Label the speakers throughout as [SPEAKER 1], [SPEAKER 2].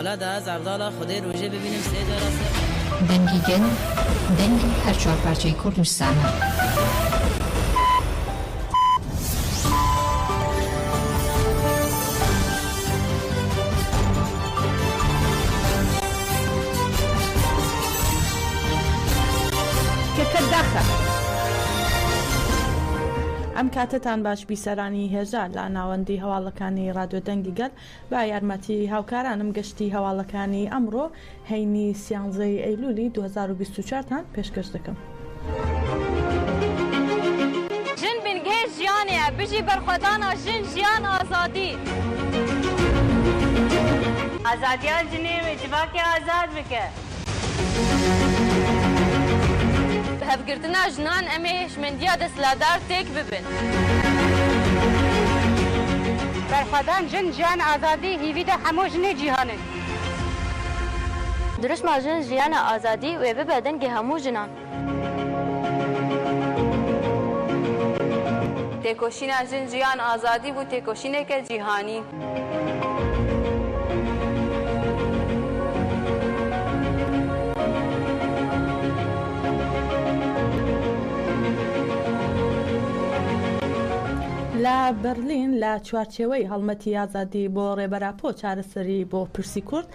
[SPEAKER 1] وەلا دە ئەز عەڤدالا خودێ رۆژێ ببینم سێ جارا سێ.
[SPEAKER 2] دەنگی گەل، دەنگی هەر چوارپارچەی کوردستانە.
[SPEAKER 3] کەکەت داخە. ئەم کاتەتان باش بیسەرانی هێژا لە ناوەندی هەواڵەکانی ڕادیۆ دەنگی گەل بە یارمەتی هاوکارانم گەشتی هەواڵەکانی ئەمڕۆ هەینی سیانزەی ئەیلولی 2024 تان پێشکەش دەکەم.
[SPEAKER 4] ژن بنگهی ژیانێ بژی بەرخوەدانا ژن ژیان ئازادی.
[SPEAKER 5] ئازادیا ژنێ وێ جڤاکێ ئازاد بکە.
[SPEAKER 4] بە هەڤگرتنا ژنان ئەمێ هشمەندیا دەسلاتدار تێک ببن.
[SPEAKER 5] بەرخوەدان ژن ژیان ئازادی هیڤی دا هەموو ژنێ جیهانێ.
[SPEAKER 4] دروشما ژن ژیانە ئازادی وێ ببە دەنگێ هەموو ژنان.
[SPEAKER 6] تێکۆشینا ژن ژیان ئازادی بوو تێکۆشینێکە جیهانی.
[SPEAKER 3] لە بەرلین لە چوارچێوەی هەڵمەتی ئازادی بۆ ڕێبەر ئاپۆ چارەسەری بۆ پرسی کورد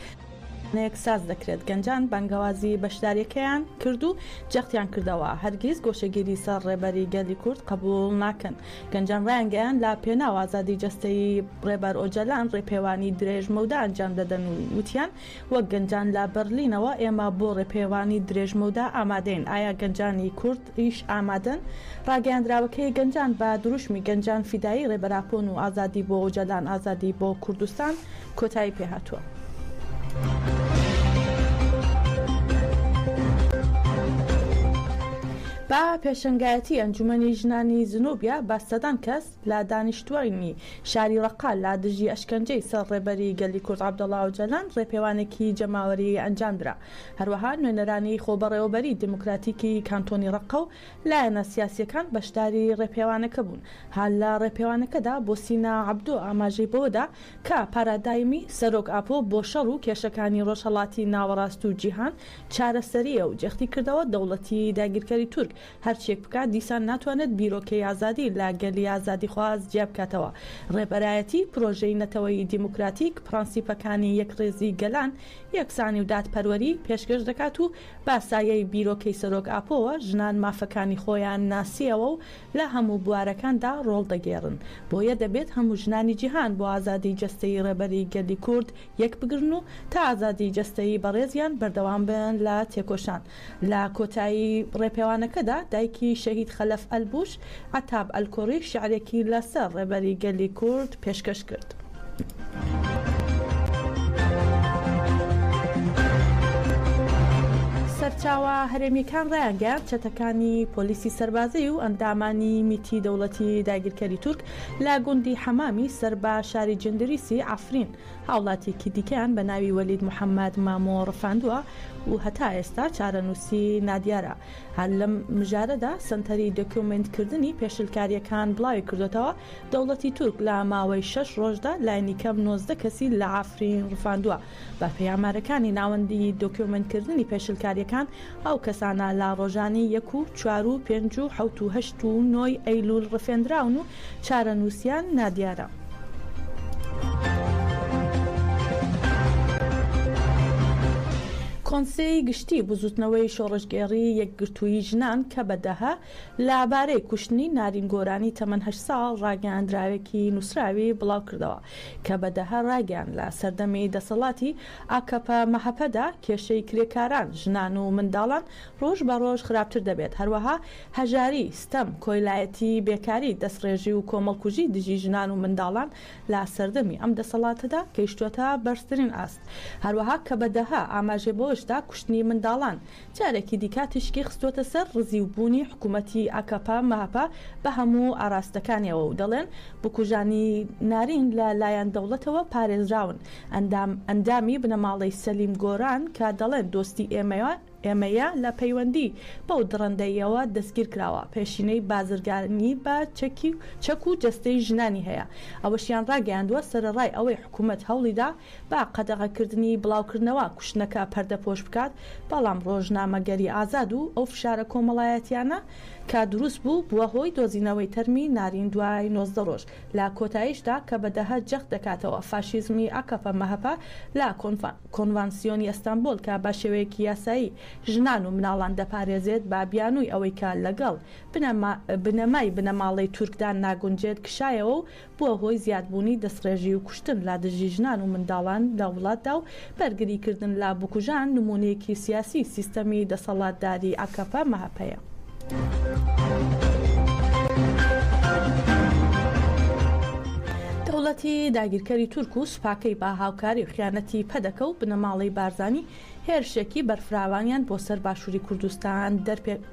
[SPEAKER 3] نەیەک ساز دەکرێت، گەنجان بانگەوازی بەشدارییەکەیان کرد و جەختیان کردەوە، هەرگیز گۆشەگیری سەر ڕێبەری گەلی کورد قبوڵ ناکەن. گەنجان ڕایانگەیاند، لە پێناو ئازادی جەستەیی ڕێبەر ئۆجەلان ڕێپێوانی درێژ مەودا ئەنجام دەدەن و وتیان، وەک گەنجان لە بەرلینەوە ئێمە بۆ ڕێپێوانی درێژمەودا ئامادەین، ئایا گەنجانی کورد یش ئامادەن؟ ڕاگەیاندراوەکەی گەنجان بە دروشمی گەنجان فیدایی ڕێبەر ئاپۆن و ئازادی بۆ ئۆجەلان ئازادی بۆ کوردستان کۆتایی پێهاتووە. بە پێشەنگایەتی ئەنجومەنی ژنانی زنوبیا بە سەدان کەس لە دانیشتوانی شاری ڕەققە لە دژی ئەشکەنجەی سەر ڕێبەری گەلی کورد عەبدوڵا ئۆجالان ڕێپێوانێکی جەماوەری ئەنجامدرا. هەروەها نوێنەرانی خۆبەڕێوەبەری دیموکراتیکی کانتۆنی ڕەققە و لایەنە سیاسییەکان بەشداری ڕێپێوانەکە بوون. هەر لە ڕێپێوانەکەدا بۆسینا عەبدۆ ئاماژەی بەوەدا کە پارادایمی سەرۆک ئاپۆ بۆ شەڕ و کێشەکانی ڕۆژهەڵاتی ناوەڕاست و جیهان چارەسەرییە و جەختی کردەوە دەوڵەتی داگیرکەری تورک هەرچیەک بکات دیسان ناتوانێت بیرۆکەی ئازادی لە گەلی ئازادیخواز جیابکاتەوە. ڕێبەرایەتی پرۆژەی نەتەوەی دیموکراتیک پرەنسیپەکانی یەکڕێزی گەلان، یەکسانی و دادپەروەری پێشکەش دەکات و بە سایەی بیرۆکەی سەرۆک ئاپۆوە ژنان مافەکانی خۆیان ناسیەوە و لە هەموو بوارەکاندا ڕۆڵ دەگێڕن. بۆیە دەبێت هەموو ژنانی جیهان بۆ ئازادی جەستەیی ڕێبەری گەلی کورد یەکبگرن و تا ئازادی جەستەیی بەڕێزیان بەردەوام بن لە تێکۆشان. لە کۆتایی ڕێپێوانەکەدا دایکی شەهید خەلەف ئەلبوش، عەتاب ئەلکوڕی شیعرێکی لەسەر ڕێبەری گەلی کورد پێشکەش کرد. سەرچاوە هەرێمییەکان ڕایانگەیاند، چەتەکانی پۆلیسی سەربازیی و ئەندامانی میتی دەوڵەتی داگیرکەری تورک لە گوندی حەمامی سەر بە شاری جندریسی عەفرین هاوڵاتیەکی دیکەیان بە ناوی وەلید محەمەد مامۆ ڕفاندووە و هەتا ئێستا چارەنووسی نادیارە. هەر لەم مژارەدا سەنتەری دۆکیۆمێنتکردنی پێشلکارییەکان بڵاویکردۆتەوە، دەوڵەتی تورک لە ماوەی شەش ڕۆژدا لانیکەم 19 کەسی لە عەفرین ڕفاندووە. بە پێی ئامارەکانی ناوەندی دۆکیۆمێنتکردنی پێشلکارییەکان، ئەو کەسانە لە ڕۆژانی یەک و چوار و پێنج و حەوت و هەشت و نۆی ئەیلول ڕفێندراون و چارەنووسیان نادیارە. کۆنسەی گشتی بزوتنەوەی شۆڕشگێڕی یەکگرتوویی ژنان، کەبەدەهە، لە بارەی کوشتنی نارین گۆرانی تەمەن هەشت ساڵ ڕاگەیاندراوێکی نووسراوی بڵاوکردەوە. کەبەدەهە ڕایگەیاند لە سەردەمی دەسەڵاتی ئاکەپە مەهەپەدا کێشەی کرێکاران، ژنان و منداڵان ڕۆژ بە ڕۆژ خراپتر دەبێت، هەروەها هەژاری، ستەم، کۆیلایەتی، بێکاری، دەستڕێژی و کۆمەڵکوژی دژی ژنان و منداڵان لە سەردەمی ئەم دەسەڵاتەدا گەیشتووەتە بەرزترین ئاست. هەروەها کەبەدەهە ئاماژەی بەوەشدا کوشتنی منداڵان جارێکی دیکە تیشکی خستووەتە سەر ڕزیوبوونی حکوومەتی ئاکەپە مەهەپە بە هەموو ئاراستەکانیەوە و دەڵێن بکوژانی نارین لە لایەن دەوڵەتەوە پارێزراون. ئەندام ئەندامی بنەماڵەی سەلیم گۆران کە دەڵێن دۆستی ئێمەیە. ئێمەیە لە پەیوەندی بەو دڕندەییەوە دەستگیرکراوە، پێشینەی بازرگانی بە چەکی چەک و جەستەی ژنانی هەیە. ئەوەشیان ڕاگەیاندووە، سەرەڕای ئەوەی حکومەت هەوڵیدا بە قەدەغەکردنی بڵاوکردنەوە کوشتنەکە پەردەپۆش بکات، بەڵام ڕۆژنامەگەری ئازاد و ئەو فشارە کۆمەڵایەتیانە کە دروست بوو، بووە هۆی دۆزینەوەی تەرمی نارین دوای 19 ڕۆژ. لە کۆتاییشدا کەبەدەهە جەخت دەکاتەوە، فاشیزمی ئاکەپە-مەهەپە لە کۆنڤانسیۆنی ئەستەنبوڵ کە بە شێوەیەکی یاسایی ژنان و مناڵان دەپارێزێت بە بیانووی ئەوەی کە لەگەڵ بنەمای بنەماڵەی تورکدا ناگونجێت کشایەوە و بووە هۆی زیادبوونی دەستڕێژی و کوشتن لە دژی ژنان و منداڵان لە وڵاتدا و بەرگریکردن لە بکوژان نموونەیەکی سیاسی سیستەمی دەسەڵاتداری ئاکەپە مەهەپەیە. دەوڵەتی داگیرکەری تورک و سوپاکەی بە هاوکاری و خیانەتی پەدەکە و بنەماڵەی بارزانی هێرشێکی بەرفراوانیان بۆ سەر باشووری کوردستان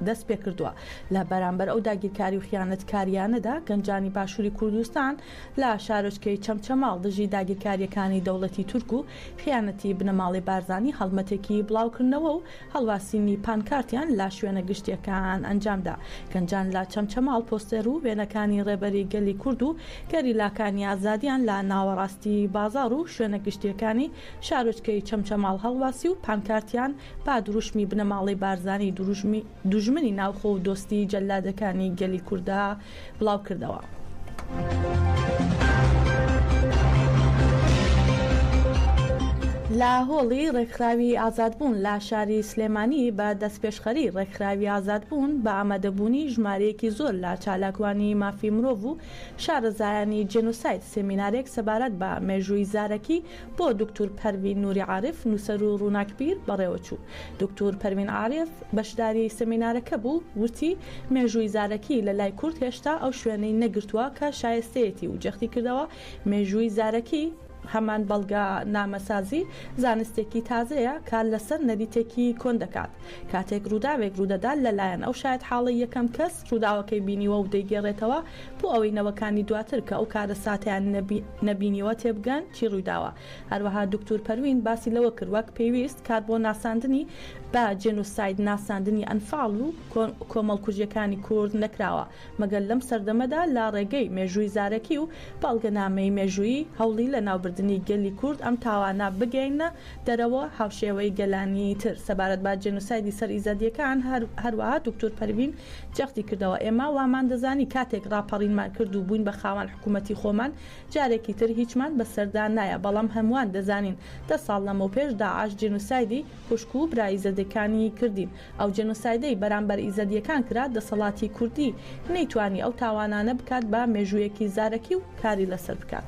[SPEAKER 3] دەستپێکردووە. لە بەرامبەر ئەو داگیرکاری و خیانەتکارییانەدا گەنجانی باشووری کوردستان لە شارۆچکەی چەمچەماڵ دژی داگیرکارییەکانی دەوڵەتی تورک و خیانەتی بنەماڵەی بارزانی هەڵمەتێکی بڵاوکردنەوە و هەڵواسینی پانکارتیان لە شوێنە گشتییەکان ئەنجامدا. گەنجان لە چەمچەماڵ پۆستێر و وێنەکانی ڕێبەری گەلی کورد و گەریلاکانی ئازادیان لە ناوەڕاستی بازاڕ و شوێنە گشتییەکانی شارۆچکەی چەمچەماڵ هەڵواسی و پانکارتیان بە دروشمی بنەماڵەی بارزانی دوژمنی ناوخۆ و دۆستی جەلادەکانی گەلی کوردە بڵاوکردەوە. لە هۆڵی ڕێکخراوی ئازادبوون لە شاری سلێمانی بە دەستپێشخەری ڕێکخراوی ئازادبوون بە ئامادەبوونی ژمارەیەکی زۆر لە چالاکوانی مافی مرۆڤ و شارەزایانی جێنۆساید سێمینارێک سەبارەت بە مێژووی زارەکی بۆ دوکتور پەروین نوری عارف نووسەر و ڕووناکبیر بەڕێوەچوو. دوکتور پەروین عارف بەشداری سەمینارەکە بوو، وتی، مێژووی زارەکی لە لای کورد هێشتا ئەو شوێنەی نەگرتووە کە شایستەیەتی و جەختی کردەوە مێژووی زارەکی هەمان بەڵگەنامەسازی زانستێکی تازەیە کار لەسەر نەریتێکی کۆن دەکات. کاتێک ڕووداوێک ڕوودەدات لە لایەن ئەو شایەتحاڵەی یەکەم کەس ڕووداوەکەی بینیوە و دەیگێڕێتەوە بۆ ئەوەی نەوەکانی دواتر کە ئەو کارەساتەیان نەبینیوە تێبگەن چی ڕوویداوە. هەروەها دوکتور پەروین باسی لەوە کرد وەک پێویست کار بۆ ناساندنی بە جێنوساید ناساندنی ئەنفاڵ و کۆمەڵکوژیەکانی کورد نەکراوە مەگەر لەم سەردەمەدا لە ڕێگەی مێژووی زارەکی و بەڵگەنامەی مێژوویی هەوڵی لەناوبردنی گەلی کورد ئەم تاوانە بگەینە دەرەوە هاوشێوەی گەلانی تر. سەبارەت بە جێنوسایدی سەر ئیزەدییەکان هەروەها دوکتور پەروین جەختی کردەوە ئێمە وامان دەزانی کاتێک ڕاپەڕینمان کرد و بووین بە خاوەن حکوومەتی خۆمان جارێکی تر هیچمان بەسەردا نایە بەڵام هەمووان دەزانین دە ساڵ لەمەوپێش داعش جێنوسایدی خوشک و برا ئیزەدیەکانی کردین ئەو جێنۆسایدەی بەرامبەر ئیزەدیەکان کرا دەسەڵاتی کوردی نەیتوانی ئەو تاوانانە بکات بە مێژوویەکی زارەکی و کاری لەسەر بکات.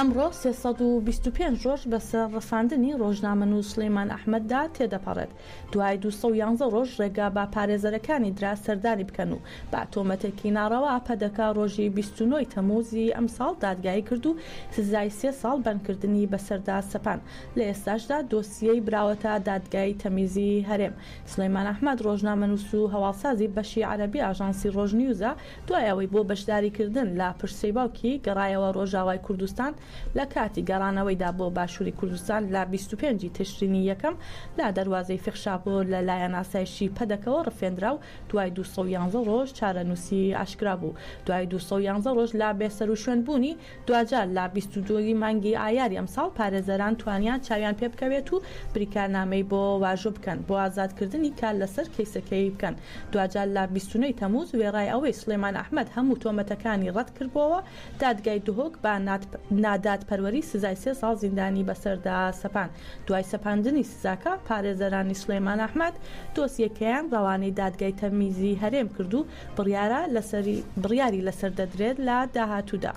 [SPEAKER 3] ئەمڕۆ 325 ڕۆژ بەسەر ڕفاندنی ڕۆژنامەنووس سلێمان ئەحمەددا تێدەپەڕێت. دوای 211 ڕۆژ ڕێگا بە پارێزەرەکانی درا سەردانی بکەن و بە تۆمەتێکی ناڕەوا پەدەکە ڕۆژی 29 ی تەمووزی ئەمساڵ دادگایی کرد و سزای سێ ساڵ بەندکردنی بەسەردا سەپاند، لە ئێستاشدا دۆسیەی براوەتە دادگای تەمیزی هەرێم. سڵیمان ئەحمەد ڕۆژنامەنووس و هەواڵسازی بەشی عەرەبی ئاژانسی ڕۆژنیوزە، دوای ئەوەی بۆ بەشداریکردن لە پرسەی باوکی گەڕایەوە ڕۆژاوای کوردستان، لە کاتی گەڕانەوەیدا بۆ باشووری کوردستان لە 25 ی تشرینی یەکەم لە دەروازەی فیخشاپۆر لە لایەن ئاسایشی پەدەکەوە ڕفێندرا و دوای 211 ڕۆژ چارەنووسی ئاشکرا بوو. دوای 211 ڕۆژ لە بێسەروشوێن بوونی، دواجار لە 22 ی مانگی ئایاری ئەمساڵ پارێزەران توانیان چاویان پێبکەوێت و بریکارنامەی بۆ واژۆ بکەن بۆ ئازادکردنی کار لەسەر کەیسەکەی بکەن. دواجار لە 29 ی تەمووز وێڕای ئەوەی سڵێمان ئەحمەد هەموو تۆمەتەکانی ڕەتکردبۆوە، دادگای دهۆک بە نادادپەروەری سزای سێ ساڵ زیندانی بەسەردا سەپاند. دوای سەپاندنی سزاکە، پارێزەرانی سڵێمان ئەحمەد دۆسیەکەیان ڕەوانەی دادگای تەمیزی هەرێم کرد و بڕیارە لەسەری بڕیاری لەسەر دەدرێت لە داهاتوودا.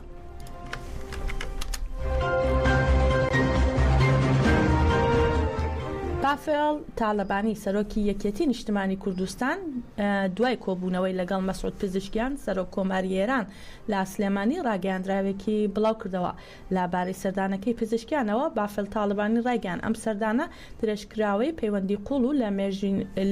[SPEAKER 3] بافڵ تاڵەبانی، سەرۆکی یەکێتی نیشتمانی کوردستان دوای کۆبوونەوەی لەگەڵ مەسعود پزیشکیان، سەرۆک کۆماری ئێران لە سلێمانی ڕاگەیاندراوێکی بڵاوکردەوە. لە بارەی سەردانەکەی پزیشکیانەوە، بافڵ تاڵەبانی ڕایگەیاند، ئەم سەردانە درێژکراوەی پەیوەندی قووڵ و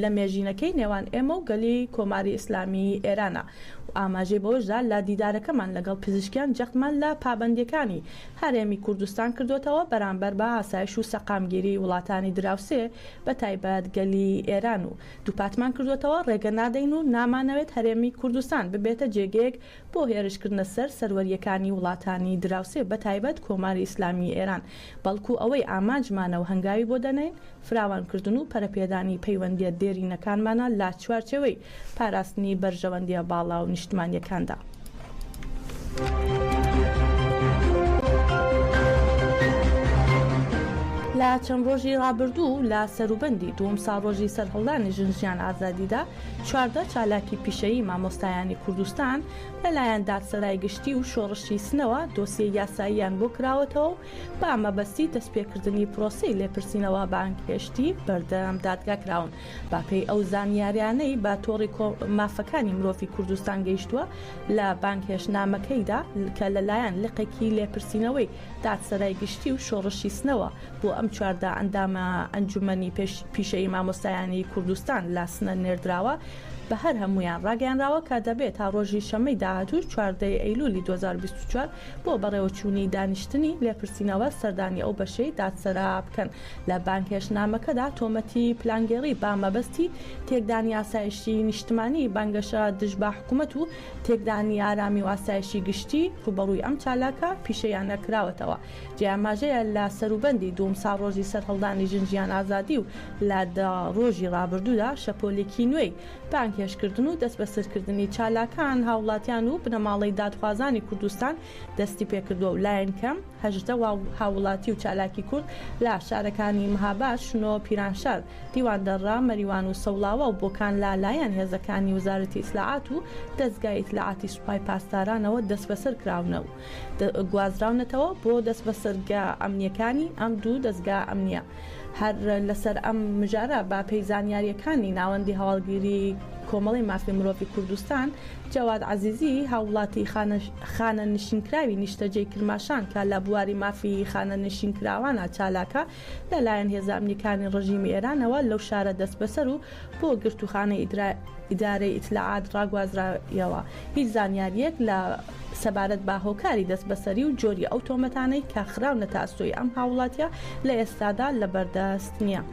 [SPEAKER 3] لەمێژینەکەی نێوان ئێمە و گەلی کۆماری ئیسلامیی ئێرانە و ئاماژەی بەوەشدا، لە دیدارەکەمان لەگەڵ پزیشکیان جەختمان لە پابەندییەکانی هەرێمی کوردستان کردۆتەوە بەرامبەر بە ئاسایش و سەقامگیری وڵاتانی دراوسێ بە تایبەت گەلی ئێران و دووپاتمان کردۆتەوە ڕێگە نادەین و نامانەوێت هەرێمی کوردستان ببێتە جێگەیەک بۆ هێرشکردنە سەر سەروەرییەکانی وڵاتانی دراوسێ بە تایبەت کۆماری ئیسلامیی ئێران بەڵکو ئەوەی ئامانجمانە و هەنگاوی بۆ دەنێین فراوانکردن و پەرەپێدانی پەیوەندییە دێرینەکانمانە لە چوارچێوەی پاراستنی بەرژەوەندییە باڵا و نیشتمانییەکاندا. لە چەند ڕۆژی ڕابردوو لە سەروبەندی دووەم ساڵڕۆژی سەرهەڵدانی ژن ژیان ئازادیدا، 14 چالاکی پیشەیی مامۆستایانی کوردستان لەلایەن دادسەرای گشتی و شۆڕشی سنەوە دۆسیەی یاساییان بۆ کراوەتەوە و بە مەبەستی دەستپێکردنی پرۆسەی لێپرسینەوە بانگهێشتی بەردەم دادگا کراون. بەپێی ئەو زانیاریانەی بە تۆڕی مافەکانی مرۆڤی کوردستان گەیشتووە، لە بانگهێشتنامەکەیدا کە لەلایەن لقێکی لێپرسینەوەی دادسەرای گشتی و شۆڕشی سنەوە بۆ ئەم 14 ئەندامە ئەنجومەنی پیشەیی مامۆستایانی کوردستان لە سنە نێردراوە، بە هەر هەموویان ڕاگەیانراوە کە دەبێت تا ڕۆژی شەممەی داهاتوو 14 ی ئەیلولی 2024 بۆ بەڕێوەچوونی دانیشتنی لێپرسینەوە سەردانی ئەو بەشەی دادسەرا بکەن. لە بانگهێشتنامەکەدا تۆمەتی پلانگێڕی بە مەبەستی تێکدانی ئاسایشی نیشتمانی، بانگەشە دژ بە حکومەت و تێکدانی ئارامی و ئاسایشی گشتی ڕووبەڕووی ئەم چالاکە پیشەییانە کراوەتەوە. جێی ئاماژەیە لە سەروبەندی دووم ساڵڕۆژی سەرهەڵدانی ژن ژیان ئازادی و لە دە ڕۆژی ڕابردوودا شەپۆلێکی نوێی بانگهێشتکردن و دەستبەسەرکردنی چالاکان، هاوڵاتیان و بنەماڵەی دادخوازانی کوردستان دەستیپێکردووە و لایەنکەم 18 هاووڵاتی و چالاکی کورد لە شارەکانی مهاباد، شنۆ، پیرانشار، دیواندەڕە، مەریوان و سەوڵاوا و بۆکان لە لایەن هێزەکانی وەزارەتی ئیتلاعات و دەزگای ئیتلاعاتی سوپای پاسدارانەوە دەستبەسەر کراونە و گوازراونەتەوە بۆ دەستبەسەرگا ئەمنییەکانی ئەم دوو دەزگا ئەمنییە. هەر لەسەر ئەم مژارە بە پێی زانیارییەکانی ناوەندی هەواڵگیری کۆمەڵەی مافی مرۆڤی کوردستان، جەواد عەزیزی هاووڵاتی خانەنشینکراوی نیشتەجێی کرماشان کە لە بواری مافی خانەنشینکراوانە چالاکە، لە لایەن هێزە ئەمنییەکانی ڕژیمی ئێرانەوە لەو شارە دەستبەسەر و بۆ گرتووخانەی ئیدارەی ئیتلاعات ڕاگوازرایەوە. هیچ زانیارییەک لە سەبارەت بە هۆکاری دەستبەسەری و جۆری ئەو تۆمەتانەی کە خراونەتە ئەستۆی ئەم هاووڵاتییە لە ئێستادا لەبەردەست نییە.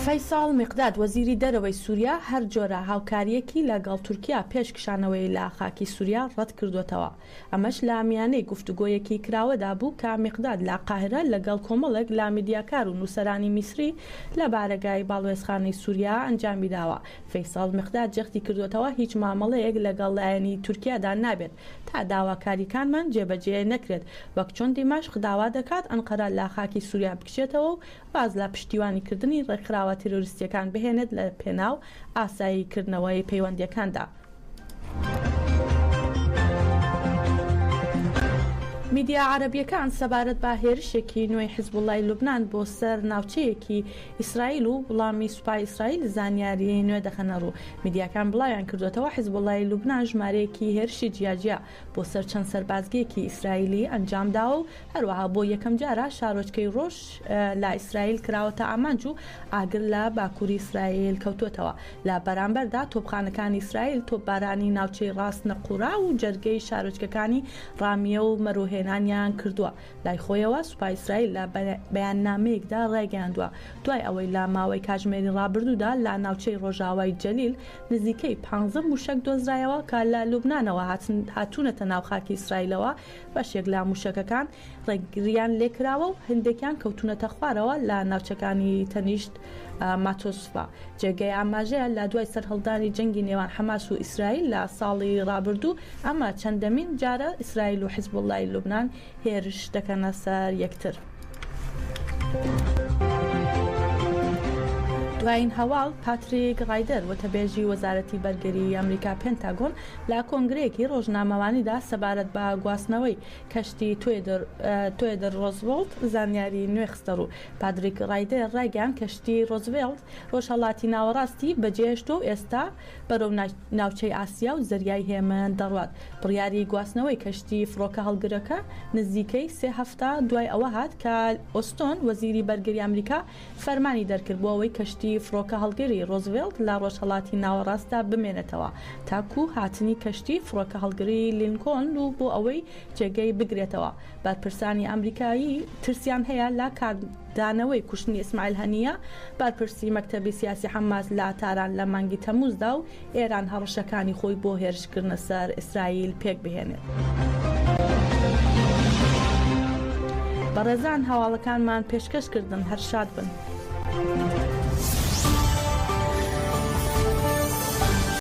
[SPEAKER 3] فەیسەڵ میقداد وەزیری دەرەوەی سوریا هەر جۆرە هاوکارییەکی لەگەڵ تورکیا پێش کشانەوەی لە خاکی سوریا ڕەتکردۆتەوە. ئەمەش لە میانەی گفتوگۆیەکی کراوەدا بوو کە میقداد لە قاهیرە لەگەڵ کۆمەڵێک لە میدیاکار و نووسەرانی میسری لە بارەگای باڵوێزخانەی سوریا ئەنجامیداوە. فەیسەڵ میقداد جەختی کردووەتەوە هیچ مامەڵەیەک لەگەڵ لایەنی تورکیادا نابێت تا داواکارییەکانمان جێبەجێ نەکرێت، وەک چۆن دیمەشق داوا دەکات ئەنقەرە لە خاکی سوریا بکشێتەوە و واز لە پشتیوانیکردنی ڕێکخراوە تیرۆریستییەکان بهێنێت لە پێناو ئاساییکردنەوەی پەیوەندییەکاندا. میدیا عەرەبییەکان سەبارەت بە هێرشێکی نوێی حیزبوڵڵای لوبنان بۆ سەر ناوچەیەکی ئیسرائیل و وڵامی سوپای ئیسرائیل زانیاریی نوێ دەخەنە ڕوو. میدیاکان بڵاویان کردووەتەوە، حیزبوڵڵای لوبنان ژمارەیەکی هێرشی جیاجیا بۆ سەر چەند سەربازگەیەکی ئیسرائیلی ئەنجامداوە و هەروەها بۆ یەکەمجارە شارۆچکەی ڕۆش لە ئیسرائیل کراوەتە ئامانج و ئاگر لە باکووری ئیسرائیل کەوتووەتەوە. لە بەرامبەردا تۆپخانەکانی ئیسرائیل تۆپبارانی ناوچەی ڕاس نەقورا و جەرگەی شارۆچکەکانی ڕامیە و مەروهێنانیان کردووە. لای خۆیەوە سوپای ئیسرائیل لە بەیاننامەیەکدا ڕایگەیاندووە، دوای ئەوەی لە ماوەی کاتژمێری ڕابردوودا لە ناوچەی ڕۆژاوای جەلیل نزیکەی 15 مووشەک دۆزرایەوە کە لە لوبنانەوە هاتوونەتە ناو خاکی ئیسرائیلەوە، بەشێک لە مووشەکەکان ڕێگرییان لێکراوە و هەندێکیان کەوتوونەتە خوارەوە لە ناوچەکانی تەنیشت ماتۆسفا. جێگەی ئاماژەیە لە دوای سەرهەڵدانی جەنگی نێوان حەماس و ئیسرائیل لە ساڵی ڕابردوو، ئەمە چەندەمین جارە ئیسرائیل و حیزبوڵڵای لوبنان هێرش دەکەنە سەر یەکتر. دوایین هەواڵ، پاتریک ڕایدەر، وتەبێژی وەزارەتی بەرگریی ئەمریکا پێنتاگۆن لە کۆنگرەیەکی ڕۆژنامەوانیدا سەبارەت بە گواستنەوەی کەشتی تیۆدۆر ڕۆزڤڵت زانیاری نوێ خستەڕوو. پاتریک ڕایدەر ڕایگەیاند کەشتی ڕۆزڤێڵت ڕۆژهەڵاتی ناوەڕاستی بەجێهێشتووە و ئێستا بەرەو ناوچەی ئاسیا و زەریای هێمن دەڕوات. بڕیاری گواستنەوەی کەشتی فڕۆکەهەڵگرەکە نزیکەی سێ هەفتە دوای ئەوە هات کە ئۆستۆن وەزیری بەرگری ئەمریکا فەرمانی دەرکرد بۆ ئەوەی کەشتی فڕۆکەهەڵگری ڕۆزڤێڵت لە ڕۆژهەڵاتی ناوەڕاستدا بمێنێتەوە تاکوو هاتنی کەشتی فڕۆکەهەڵگری لینکۆن و بۆ ئەوەی جێگەی بگرێتەوە. بەرپرسانی ئەمریکایی ترسیان هەیە لە کاردانەوەی کوشتنی ئیسماعیل هەنییە، بەرپرسی مەکتەبی سیاسی حەماس لە تاران لە مانگی تەمووزدا و ئێران هەڕەشەکانی خۆی بۆ هێرشکردنە سەر ئیسرائیل پێکبهێنێت. بەڕێزان هەواڵەکانمان پێشکەش کردن هەر شاد بن.